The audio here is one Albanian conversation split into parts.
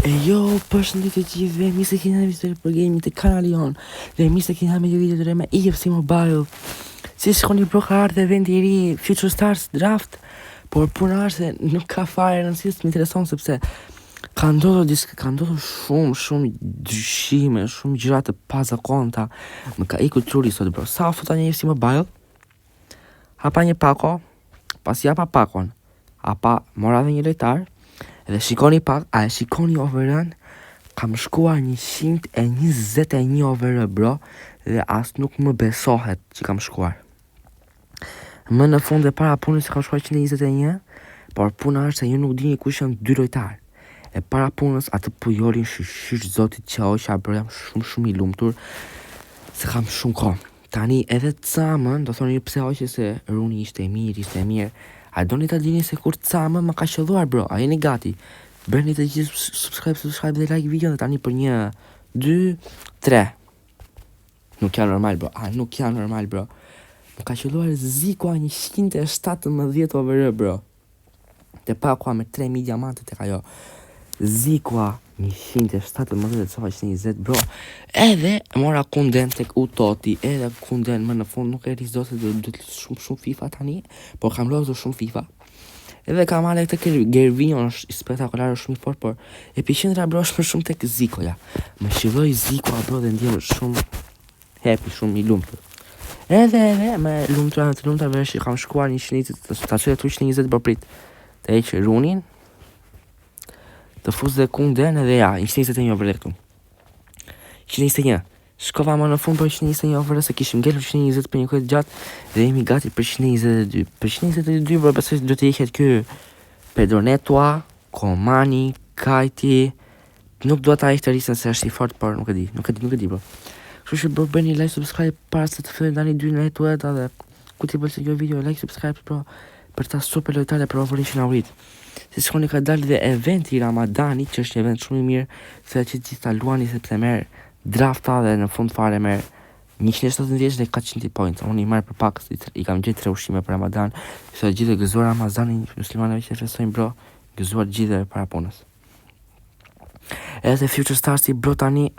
E jo, përshëndetje të gjithëve, mirë se keni ardhur në për gaming te kanali jon Dhe mirë se keni ardhur me një video të re me EA FC Mobile. Si shikoni, bro, ka ardhur eventi i ri Future Stars Draft. Por puna është se nuk ka fare rëndësi, s'më intereson, sepse ka ndodhur diçka, ka ndodhur shumë, shumë ndryshime, shumë gjëra të pazakonta. Më ka ikur truri sot, bro. Sa futa një EA FC Mobile, hapa një pako, pasi hapa pakon, hapa mora edhe një lojtar. Dhe shikoni pak, a e shikoni overall? Kam shkuar 121 overall, bro, dhe as nuk më besohet që kam shkuar. Më në fund e para punës që kam shkuar 121, por puna është se ju nuk dini kush janë dy lojtar. E para punës atë Puyolin, shyqyr zotit që osha, bro, jam shumë shumë i lumtur se kam shumë kohë. Tani edhe CAM, do thoni ju pse hoqe, se Rooney ishte e mirë, ishte e mirë. A doni ta dini se kur CAM më ka qëlluar, bro? A jeni gati? Bëni të gjithë subscribe, subscribe dhe like video dhe tani për një, dy, tre. Nuk janë normal, bro. A nuk janë normal, bro? Më ka qëlluar Ziko 117 over, bro. Te pakua me 3000 diamante tek ajo. Zikua 117 dhe cofa 120, bro. Edhe mora Kunden tek UTOTY, edhe Kunden më në fund nuk e rris dot se do të shumë shumë FIFA tani, por kam lozur shumë FIFA. Edhe kam marrë këtë Gervinho, është spektakolar, është shumë i fort, por epiqendra, bro, është më shumë tek Zikoja. Më qëlloi Zikoa, bro, dhe ndjem shumë happy, shumë i lumtur. Edhe me lumtura të lumturave është që kam shkuar 120, ta çoj aty 120, bro, prit. Të heq Rooneyn, të fus dhe Kunden edhe ja, 121 over këtu. 121. Shkova më në fund për 121 over se kishim ngelur 120 për një kohë të gjatë dhe jemi gati për 122. Për 122, bro, besoj se do të hiqet ky Pedro Neto, Komani, Kajti. Nuk dua ta heq të risën se është i fort, por nuk e di, nuk e di, nuk e di, bro. Kështu që, bro, bëni like, subscribe para se të fillojmë tani dy në head dhe ku ti pëlqen kjo video, like, subscribe, bro, për ta super lojtarë për overin që na urit. Si shikoni, ka dalë dhe eventi i Ramadanit, që është një event shumë i mirë, se që gjithë ta luani sepse merr drafta dhe në fund fare merr 170 dhe 400 points. Unë i marr për pak, i kam gjetë tre ushqime për Ramadan. Se gjithë gëzuar Ramazanin muslimanëve që festojnë, bro, gëzuar gjithë para punës. Edhe Future Stars i, bro, tani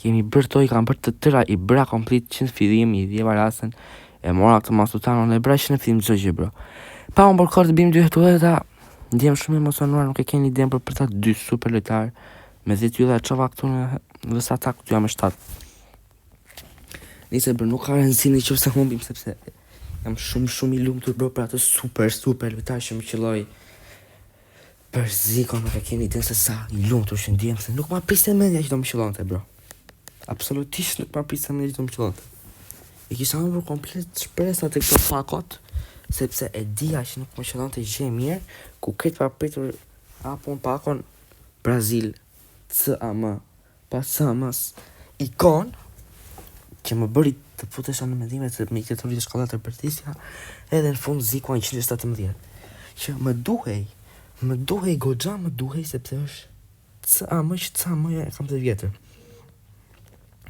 kemi bërë to, i kam bërë të tëra, i bëra complete që në fillim, i dhjeva rasën, e mora këtë Masutano, e bëra që në fillim çdo gjë, bro. Pa unë bërë të bim dy hetueta, ndjem shumë emocionuar, nuk e keni idenë për ta dy super lojtar. Me 10 ylla e çova këtu në në sa ta këtu jam me 7. Nëse, bro, nuk ka rëndësi në qoftë se humbim, sepse jam shumë shumë i lumtur, bro, për atë super super lojtar që më qëlloi. Për Ziko nuk e keni idenë se sa i lumtur që ndjem, se nuk ma priste mendja që do më qëllonte, bro. Absolutisht nuk ma priste mendja që do më qëllonte. I kisha humbur komplet shpresa te këto pakot, sepse e dija që nuk më qëllonte gjë e mirë, ku këtë pa pritur apo un pakon Brazil CAM, pas CAM-s ikon që më bëri të futesha në mendime se me këtë rritë shkolla të përtisja, edhe në fund Ziko 117 që më duhej, më duhej goxha, më duhej sepse është CAM, që CAM e kam të vjetër.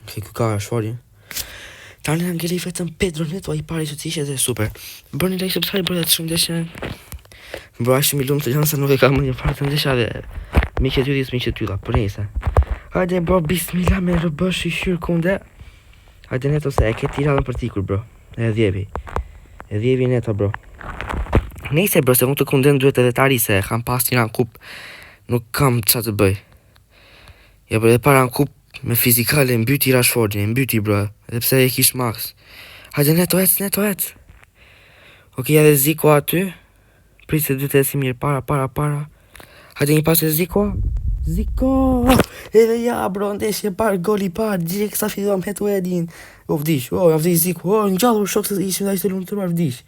Ok, ky ka Rashfordin. Tani na ngeli vetëm Pedro Neto, ai pari që të ishte dhe super. Bëni like, subscribe, bërë të shumë ndeshje. Bro, aq shumë i lumtur jam se nuk e kam një fare të ndeshja dhe miqë të yllit, miqë të ylla, por nejse. Hajde, bro, bismillah me RB shyqyr Kunde. Hajde Neto, se e ke ti radhën për t'ikur, bro. E dhjevi. E dhjevi Neto, bro. Nejse, bro, se unë të Kunden duhet edhe tari se kam pas një kup. Nuk kam ça të bëj. Ja, bro, e para në kup me fizikale mbyti Rashfordin, e mbyti, bro, edhe pse e kish max. Hajde Neto, ec, Neto, ec. Ok, edhe Ziko aty. Prit se dy të ecim mirë para, para, para. Hajde një pas e Ziko. Ziko! Edhe ja, bro, ndeshje parë, goli i parë, direkt sa filluam head to headin. O vdiq, o, ja vdiq Ziko, o, ngjallur shok se ishim aq të lumturuar, vdiq.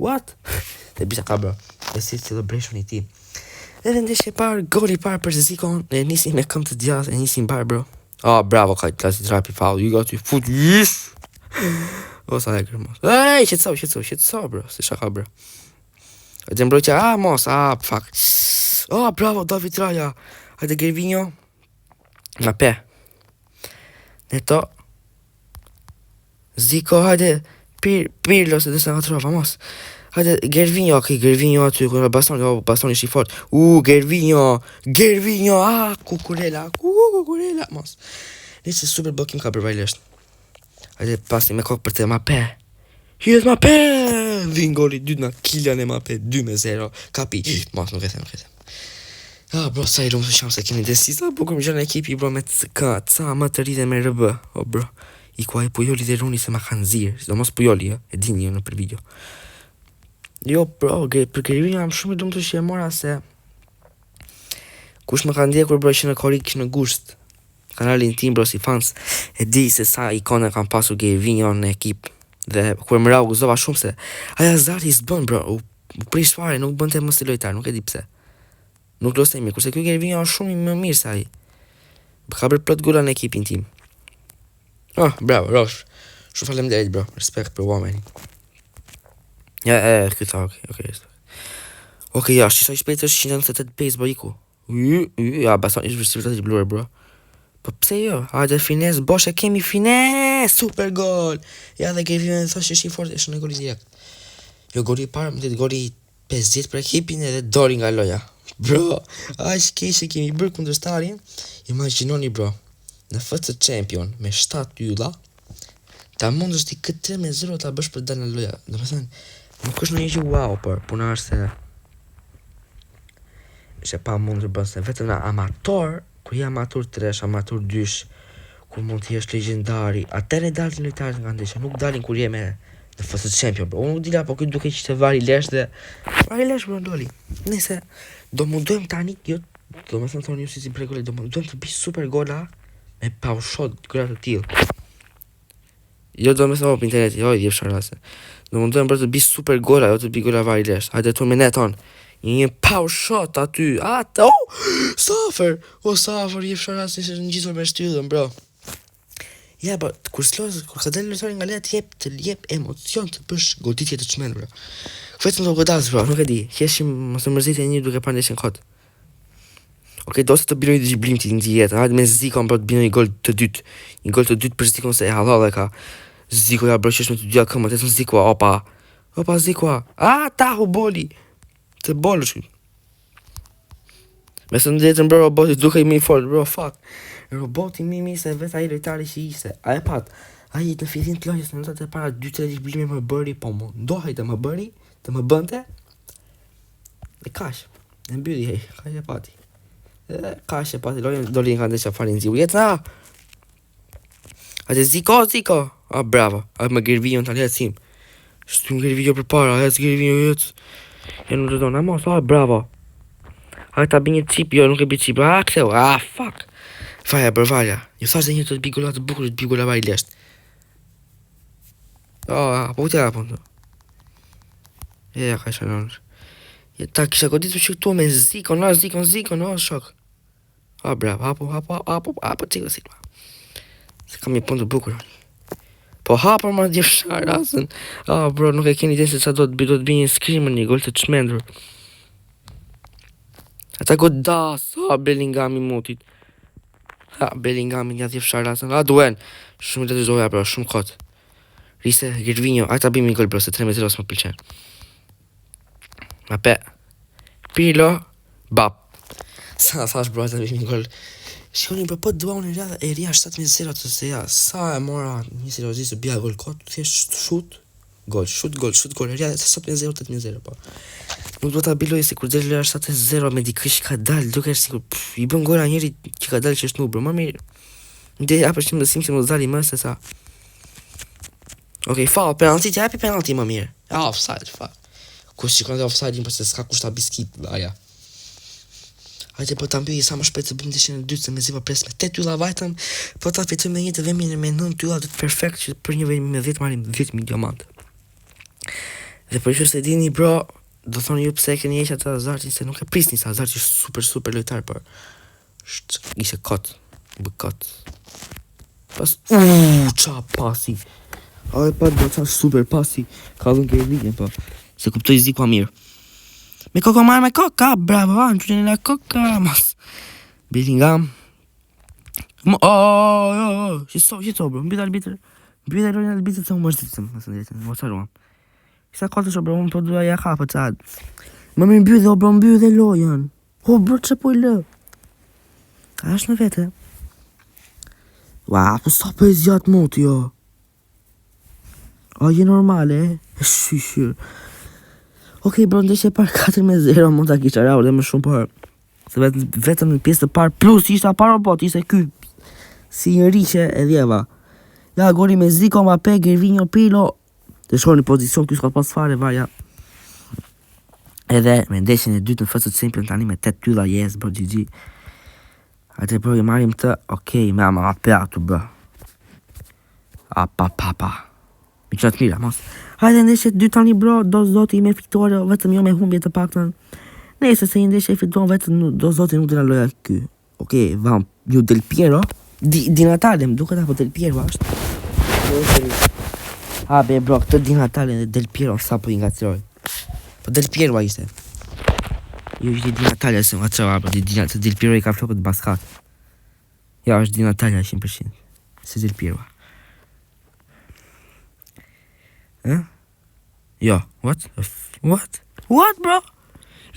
What? Dhe bisa ka, bro. E si celebration i ti. Edhe ndeshje parë, goli i parë për Zikon, e nisim me këmbë të djathtë, e nisim bar, bro. Oh, bravo, ka klasi trapi foul. You got to foot. Yes. O sa e mos. Ej, qetëso, qetëso, qetëso, bro. Si shaka, bro. Hajde mbrojtja, ah, mos, ah, fuck. Oh, bravo, David Raya. Hajde Gervinho. Na pe. Neto. Ziko, hajde. Pir, Pirlo se desa ngatrova, mos. Hajde, Gervinho, ok, Gervinho aty, kundra Bastoni, oh, Bastoni është i fort. U, Gervinho, Gervinho, ah, Kukurela, Kukurela, mos. Nëse super bllokim ka bërë Vajlesht. Hajde, pasi me kokë për te Mbappé. Hyhet Mbappé! Vin goli dytë nga Kylian Mbappé, 2-0. Kapi, mos, nuk e them, nuk e them. Ah, bro, sa i lumë të jam se keni dhe si sa bukur më gjanë ekipi, bro, me C, C, M të ri dhe me RB. O, bro, i ku ai Pujoli dhe Runi se ma kanë zirë, sidomos Pujoli, jo, e dini jo në për video. Jo, bro, për Gervinho jam shumë i lumtur që e mora se kush më ka ndjekur bro që në korrik që në gusht kanalin tim bro si fans e di se sa ikona kam pasur Gervinho në ekip dhe kur më ra u gëzova shumë se ai Hazardi s'bën bro u, u prish fare nuk bënte më si lojtar nuk e di pse nuk lozte mirë kurse ky Gervinho është shumë më mirë se ai ka bërë plot gola në ekipin tim Oh, bravo, Rosh. Shumë faleminderit, bro. Respekt për woman. Ja, e, e, ky tha, okej, okej, respekt. Okej, ja, shisa i shpejt është 198 pace, bro, iku. Y, y, ja, bason, ishtë vështirë të blurë, bro. Po pse jo? Hajde fines, bosh e kemi fines, super gol. Ja dhe Gervinho e thash është i fortë, është në goli direkt. Jo goli i parë, më të goli 50 për ekipin edhe doli nga loja. Bro, aq keq e kemi bërë kundërshtarin. Imagjinoni bro, në FC Champion me 7 ylla, ta mundësh ti këtë 3 me 0 ta bësh për dalë në loja. Do të thënë, nuk është ndonjë gjë wow, por puna është se është e pamundur bro, se vetëm në amator, kur je amator tresh, amator dysh, kur mund të jesh legjendari, atëherë dalin lojtarët nga ndeshja, nuk dalin kur je me në FC Champion, bro. Unë nuk dila, po ky duke që të vari lesh dhe vari lesh bro doli. Nëse do mundojmë tani, jo, do më thënë thonë ju si si pregole, do mundojmë të bëj super gola me power shot, gola të tillë. Jo do me thënë op interneti, jo i dhjefsha rase. Do mundojmë bërë të bëj super gola, jo të bëj gola vari lesh. Hajde tu me neton. Një një power shot aty. Atë, oh, Safer. O Safer, jefsha rase ishte ngjitur me shtyllën, bro. Ja, po, kur s'los, kur ka dalë lojtari nga loja të jep, të jep emocion të bësh goditje të çmendur, bro. Vetëm do godas, bro, nuk e di. Qeshim, mos e mërzitje një duke parë ndeshjen kot. Okej, do të bëjë një driblim ti ndihet. Hajde me Zikon bro të bëjë një gol të dytë. Një gol të dytë për Zikon se e halal e ka. Ziko ja bro që është me të dyja këmbët, ecën Ziko, opa. Opa Ziko. Ah, tahu boli. Të bol është. Me së ndjetën bro roboti dukej më i fort bro fuck. Roboti më i mirë se vetë ai lojtari që ishte. A e pat? Ai në fillim të lojës në minutat e para 2-3 driblime më bëri, po mundohej të më bëri, të më bënte. E kaq. E mbylli ai, kaq e pati. E kaq e pati lojën, doli nga ndeshja fare nxiu. Jetë Hajde Ziko, Ziko. Ah, bravo. A me Gervinho tani ecim. Shtym Gervinho përpara, ec Gervinho, ec. Ja nuk do të mos, ah, bravo. Hajde ta bëj një chip, jo, nuk e bëj chip. Ah, ktheu. Ah, fuck. Faja për valja. Ju thash dhe një të bëj gola të bukur, të bëj gola vaj lesht. Ah, po t'ja apo. Ja, ka shanon. Ja ta kisha goditur që këtu me Ziko, no, Ziko, Ziko, no, shok. Ah, bravo, hapo, hapo, hapo, hapo, Thiago Silva. Se kam një punë të bukur. Po hapo më djefsha rasën. Ah, bro, nuk e keni ide se sa do të do të bëj një screamer, një gol të çmendur. Ata godas, ah, Bellingham i mutit. Ha, Bellingham një djefsha rasën. Ah, duen. Shumë të zoja, bro, shumë kot. Rise, Gervinho, ata bëjmë një gol, bro, se 3-0 s'më pëlqen. Mbappé. Pirlo, Bap. Sa thash bro, ata bëjmë një gol. Shikoni bro, po dua unë e e ria 7-0 të se ja, sa e mora një seriozisht të bia gol kot, thjesht shut, gol, shut gol, shut gol, e ria 7-0, 8-0 po. Nuk do ta biloj se kur del loja 7-0 me dikë që ka dal, duke është sikur pff, i bën gola njëri që ka dalë që është noob, bro, më mirë. Dhe ja për mësim se mos dali më se sa. Okej, okay, foul, penalti, t'japi penalti më mirë. Ja, offside, fuck. Kush shikon dhe offside-in, po se s'ka kush ta biskit, aja. Hajde po ta mbylli sa më shpejt të bëjmë ndeshjen e dytë se mezi po pres me 8 ylla vajtëm, po ta fitojmë me një të vemi me 9 ylla do të perfekt që për një vemi me 10 marrim 10000 diamant. Dhe për ju se dini bro, do thoni ju pse e keni hequr atë Hazardin se nuk e prisni se Hazardi është super super lojtar, por është ishte kot, bë kot. Pas, uuu, qa pasi. A e pa do qa super pasi. Ka dhënë Gervinho, po. Se kuptoj Ziko mirë. Me koko marrë me koka, bravo, a, në qynë la koka, mos. Bellingham. Mo, oh, oh, oh, oh, shito, shito, bro, mbyt arbitër. Mbyt lojën arbitër se u mërzitëm, më së drejtën, mos harruam. Sa ka të bro, unë po dua ja kapë ça. Më mirë mbyll o bro, mbyll dhe lojën. O bro, çe po i lë? A është në vete? Ua, po sa po e zgjat moti jo. A je normale, e? Shyqyr. Okej, bro, ndeshje e parë 4 me 0, mund ta kisha rrahur dhe më shumë, por se vetëm vetëm në pjesë të parë plus ishte pa robot, ishte ky si një që e dhjeva. Ja, goli me Zico, Mbappé, Gervinho, Pirlo, Të shkon në pozicion, ky s'ka pas fare varja. Edhe me ndeshjen e dytë në FC Champion tani me 8 tylla, yes, bro, GG. Hajde bro, i marrim të, okej, me ama ape aty bro. A pa pa pa. Mi qatë mira, mos. Hajde ndeshje të dytë tani bro, do zoti me fitore, vetëm jo me humbje të paktën. Nëse se një ndeshje fiton vetëm do zoti nuk do na loja ky. Okej, vam, ju Del Piero, Di, Di Natale, më duket apo Del Piero është. Ha be bro, këtë Di Natale dhe Del Piero sa po i ngacroj. Po Del Piero a ishte. Jo ishte Di Natale se ngacrova, po Di, Di, Del Piero i ka flokët baskat. Ja, është Di Natale 100%. Se Del Piero. Ë? Jo, what? What? What, bro?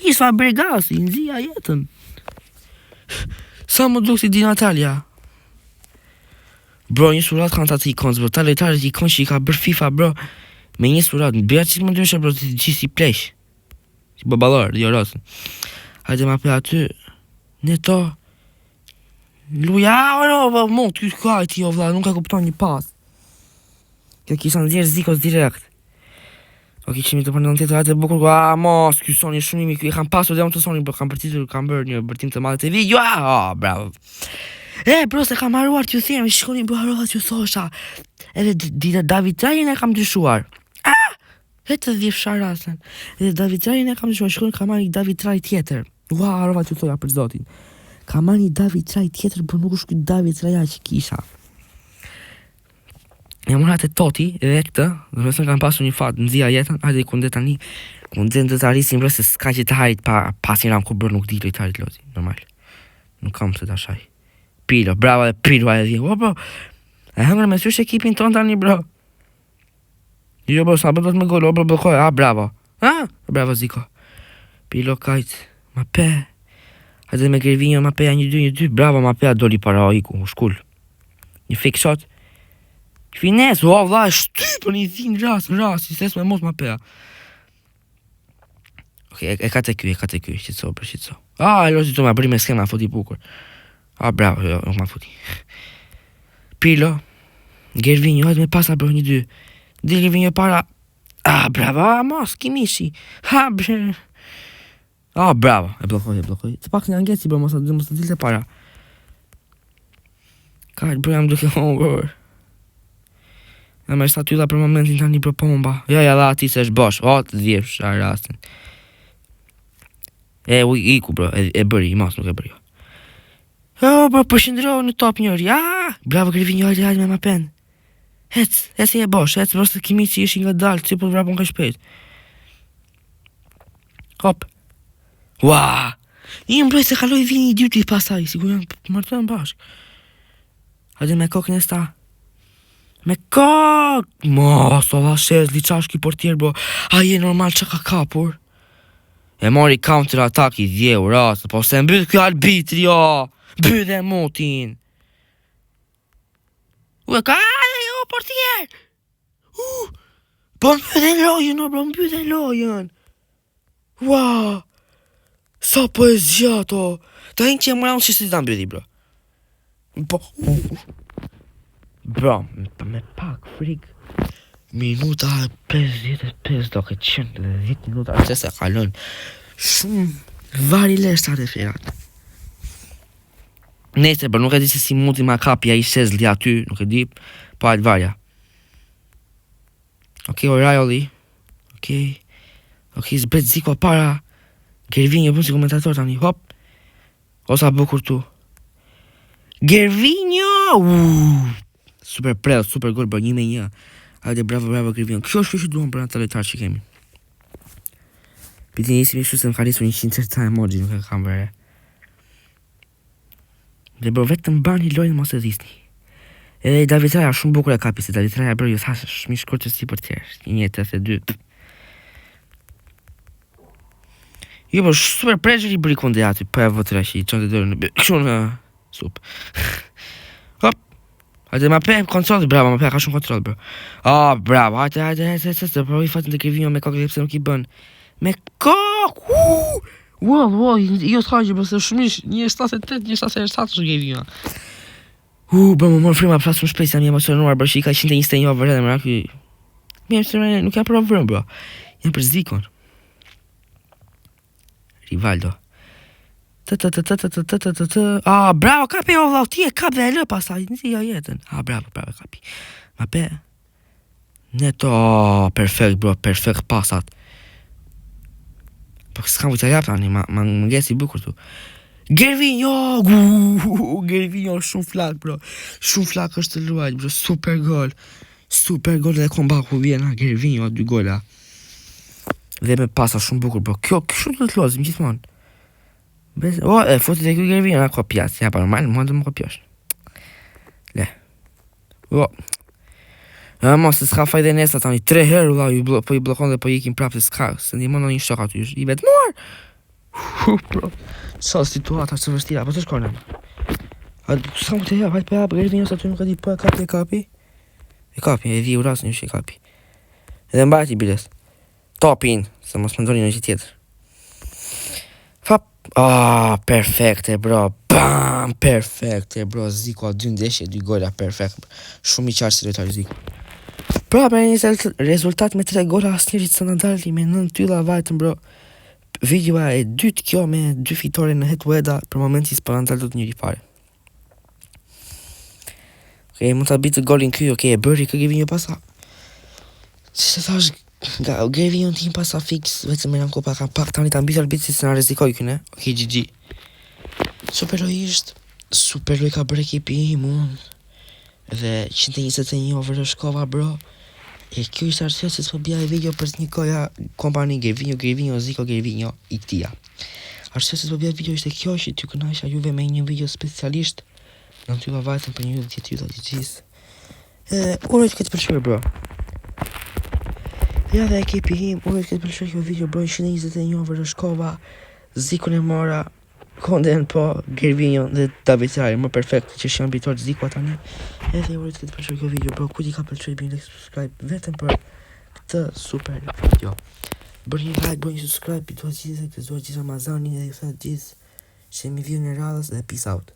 Is Fabregas, i nxia jetën. Sa më duk si Di Natalia. Bro, një surat kanë ta ikon, bro. Ta lojtarët ikon që i ka bërë FIFA, bro. Me një surat, bëja çik më ndryshe, bro, si gjithë si pleq. Si baballar, jo rosën. Hajde ma pe aty. Neto. Luja, o, o, mund, ky ka ti o vlla, nuk e kupton një pas. Kjo kisha nxjerr Zikos direkt. Ok, qimi të përndon tjetër, hajde bukur, a, mos, ky Soni shumë i mirë, ky e kam pasur dhe unë të Soni, bro, kam përtitur, kam bërë një bërtim të madhe të video, ah, bravo. E, bro, se kam harruar t'ju them, shikoni, bro, harrova t'ju thosha. Edhe dita David Ryan e kam dyshuar. Ah, e të dhjefsha rasën. Edhe David Ryan e kam dyshuar, shikoni, kam marrë një David Ryan tjetër. Ua, harrova t'ju thoja për zotin. Kam marrë një David Raya tjetër, por nuk është ky David Raya që kisha. E mora te Toti dhe këtë, do të thënë kam pasur një fat, nxia jetën, hajde Kunde tani. Kunde do të arrisim bro se s'ka që të harit pa pasin ram ku bro nuk di lojtarit lozi, normal. Nuk kam pse ta shaj. Pirlo, bravo dhe Pirlo e di. O bro. E hëngrën me sysh ekipin ton tani bro. Jo bro, sa bën dot me gol, o bro bllokoj. Ah, bravo. Ah, bravo Ziko. Pirlo kajt. Mbappé. Hajde me Gervinho, Mbappé 1 2 1 2. Bravo Mbappé doli para iku, u shkul. Një fake shot. Fines, o vlla, shtypën i thin ras, ras, i thes me mos Mbappé. Ok, e, e ka te ky, e ka te ky, qetëso, për qetëso. Ah, e lozi të ma bëri me skema, futi bukur. Ah, bravo, jo, nuk ma futi. Pirlo, Gervinho, hajde me pasa, bro, një dy. Dil Gervinho para. Ah, bravo, ah, mos, Kimishi. Ha, bre. Ah, bravo, e bllokoj, e bllokoj. Të pak një ngeci, bro, mos të mos të dilte para. Ka, bro, jam duke humbur. Në me shtatylla për momentin tani për pomba. Ja, ja, dha ati se është bosh. O, të dhjefsh, a rastin. E, u, iku, bro, e, e bëri, i mos nuk e bëri. Jo, bro, përqendrohu në top njëri. Ah, bravo Gervinho, hajde, hajde me Mbappen. Hec, hec e bosh, hec, bro, se Kimichi ishin nga dalë, si po vrapon ka shpejt. Hop. Ua! I mbroj se kaloi vini i dyti pastaj, sigur janë martuar bashk. Hajde me kokë Nesta. Me kokë! Mos, o vlla Shezli, qa është ky portier, bro? A je normal që ka kapur? E mori counter attack i dhjeu, rast, po se mbyll ky arbitri, jo! Mbyll e mutin! Ue, ka, jo, portier! Uh, po mbyll e lojën, o, bro, mbyll e lojën! Ua! Sa po e zgjat, o! Ta hinë që e mora unë që si ta mbylli, bro. Po, bro, me pak frik. Minuta 55 do këtë qenë dhe 10 minuta që se kalon. Shumë vari leshta të ferat. Nëse, bro, nuk e di se si mundi ma kapi ai Shezli aty, nuk e di, po hajt varja. Okej, O'Reilly. Okej. Okej, zbret Ziko para. Gervinho bën si komentator tani. Hop. O sa bukur tu. Gervinho! Uh, super prell, super gol bërë 1 me 1. Hajde bravo bravo Gervinho. Kjo është kjo që duam për atë lojtar që kemi. Piti nisim kështu se më ka nisur 100 ca emoji, nuk e kam vere. Dhe bro, vetëm bani lojën mos e dhisni. Edhe David Raya shumë bukur e kapi se David Raya bro, ju thashë, shumë i shkurtër si për tjerë. 1.82. Jo, po super pressure i bëri Konde aty, po e vëtra që i çonte dorën në kështu në sup. Hop. Hajde Mbappe, kontroll, bravo, Mbappe, ka shumë kontroll, bro. Ah, bravo, hajde, hajde, hajde, hajde, hajde, provoj fatin të Gervinho me kokë pse nuk i bën. Me kokë! Uh! Wow, wow, jo s'ka gjë, bro, se shumë ish, 1.78, 1.77 është Gervinho. Bro, më mor frima, flas shumë shpejt, jam i emocionuar, bro, që i ka 121 over edhe më ky. Mirë, se nuk jam për over, bro. Jam për Zikon. Rivaldo. T t t t t t t t t t Ah, bravo, kapi o vllau, ti e kap dhe e lë pastaj, nisi jo jetën. Ah, bravo, bravo, kapi. Mbappe. Neto, oh, perfekt bro, perfekt pasat. Po s'kam ku t'ja jap tani, ma ma më ngeci bukur tu. Gervinho, Gervinho shumë flak bro. Shumë flak është të luajt bro, super gol. Super gol dhe comeback vjen ha Gervinho dy gola. Dhe me pasa shumë bukur bro. Kjo kështu do të luajmë gjithmonë. Bes, o, e futi dhe ky Gervinho, na kopjat. Ja, pa normal, mua do më kopjosh. Le. O. A mos se s'ka faj dhe Nesta tani, tre herë vlla, ju blo, po i bllokon dhe po i ikin prapë se s'ka, se ndihmon ndonjë shok aty, është i vetmuar. Hu, bro. Sa situata të vështira, po të shkon. A s'kam ku të jap, hajt po jap, Gervinho aty nuk e di, po e kapi, e kapi. E kapi, e vi uras një që e kapi. Edhe mbajti biles. Topin, se mos mendoni në gjë tjetër. Fap, ah, perfekte bro. Bam, perfekte bro. Ziko dy ndeshje, dy gola perfekt. Shumë i qartë si lojtar Ziko. Pra, me një rezultat me tre gola asnjëri të na dali me nën tylla vajtëm bro. Videoa e dytë kjo me dy fitore në head to head për momentin s'po na dal dot njëri fare. Okej, okay, mund ta bëj të golin ky, okej, okay, e bëri kë Gervinho pasa. Si se thash, nga Gervinho tim pasa fix, vetëm me Ranko pa ka pak tani ta mbyt arbitri se na rrezikoi ky ne. Okej, okay, GG. Super loj ishte, super loj ka bërë ekipi im unë. Dhe 121 over shkova bro. E kjo ishte arsyeja se s'po bëja video për një koja kompani Gervinho, Gervinho, Ziko, Gervinho i këtia. Arsyeja se s'po bëja video ishte kjo që t'ju kënaqja juve me një video specialisht Në tylla vajtën për një yll tjetë ylla GG's. Edhe uroj të ketë pëlqyer bro. Ja dhe ekipi im, uroj të ketë pëlqyer kjo video bro, 121 over shkova, Zikun e mora, Konden po, Gervinho dhe David Raya, më perfekt që janë bitor Ziku tani. Edhe uroj të ketë pëlqyer kjo video bro, kujt i ka pëlqyer bëni like subscribe vetëm për këtë super video. Bëni like, bëni subscribe, dua gjithë, të dua gjithë Ramazanin dhe ju them gjithë, shihemi videon e radhës dhe peace out.